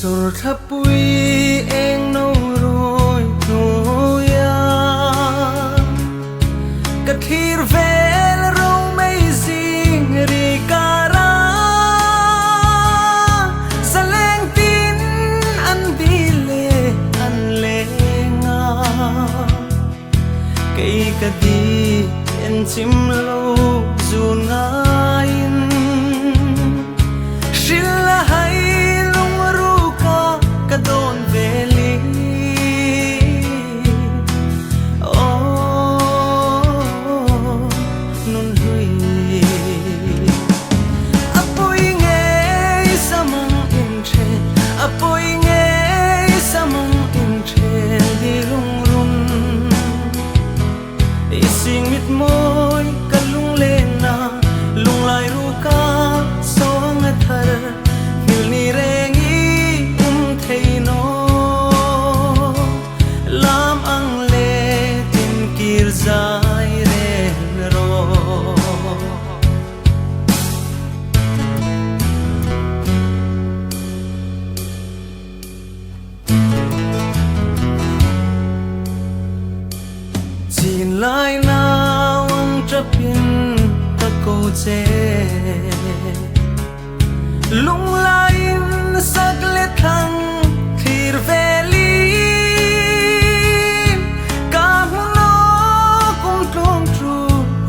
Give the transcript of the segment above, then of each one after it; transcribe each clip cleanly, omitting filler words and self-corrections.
Sorthlapui eng no rawi hnuaia ka thlir vel romei zing ri kara zaleng tin an dil leh an leng a kei ka di en chim lo zun ngaiin hrilh a hai lungruka ka dawn veli Aw nun hlui a pawi ngei samang inthen a pawi ngei samang inthen di lungrun I sing mit mawi ka lunglen a lunglai ruka sawng a thar hmil ni reng i um thei naw lam ang le tin kir zai rel rawh. Chin lai nau ang ṭapin ka ko che. Lunglai in sak le thlang thlir velin ka hmu law kum tlawm ṭu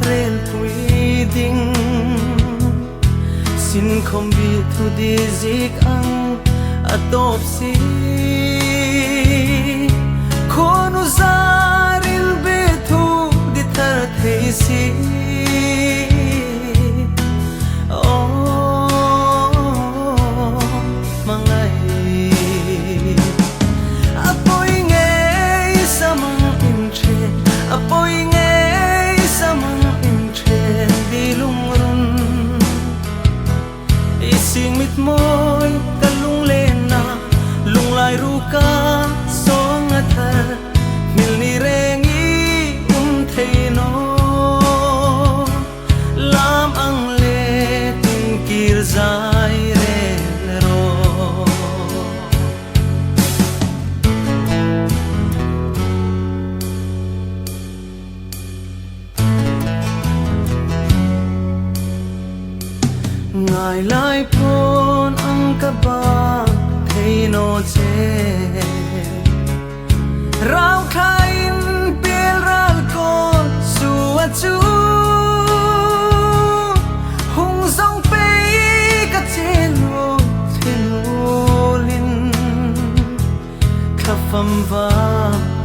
rel pui ding. Sin khawm bi thu di zik ang a tawp si. Khuanu zarin be thu di thar thei si. Aw hmangaih a pawi ngei samang in then a pawi ngei samang in then di lungrun I sing mit mawi ka lunglen a lunglai ruka sawng a thar hmil ni reng i um thei naw lam ang le tin kir zai rel rawh. Ngai lai pawn ang ka bak thei naw che. Rau thlain pel ral kawl su a chu. Hung zong pei ka che lo thinulin. Thlafam va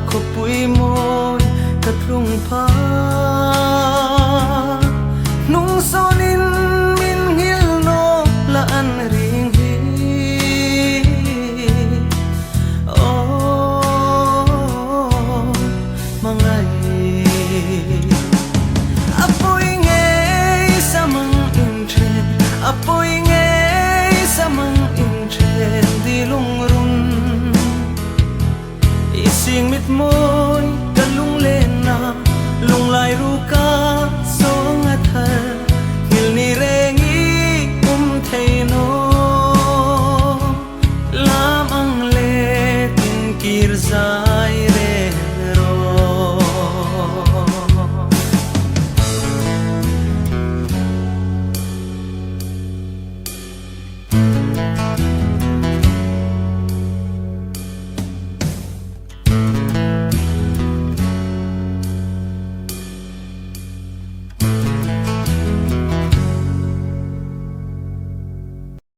khawpui mawi ka tlung phah. Hnung sawnin min nghilh nawk la an ring hi. Aw hmangaih a pawi ngei samang inthen a pawi ngei samang inthen di lungrun. I sing mit mawi ka lunglen a lunglai ruka sawng a thar hmil ni reng i um thei naw lam ang le tin kir zai.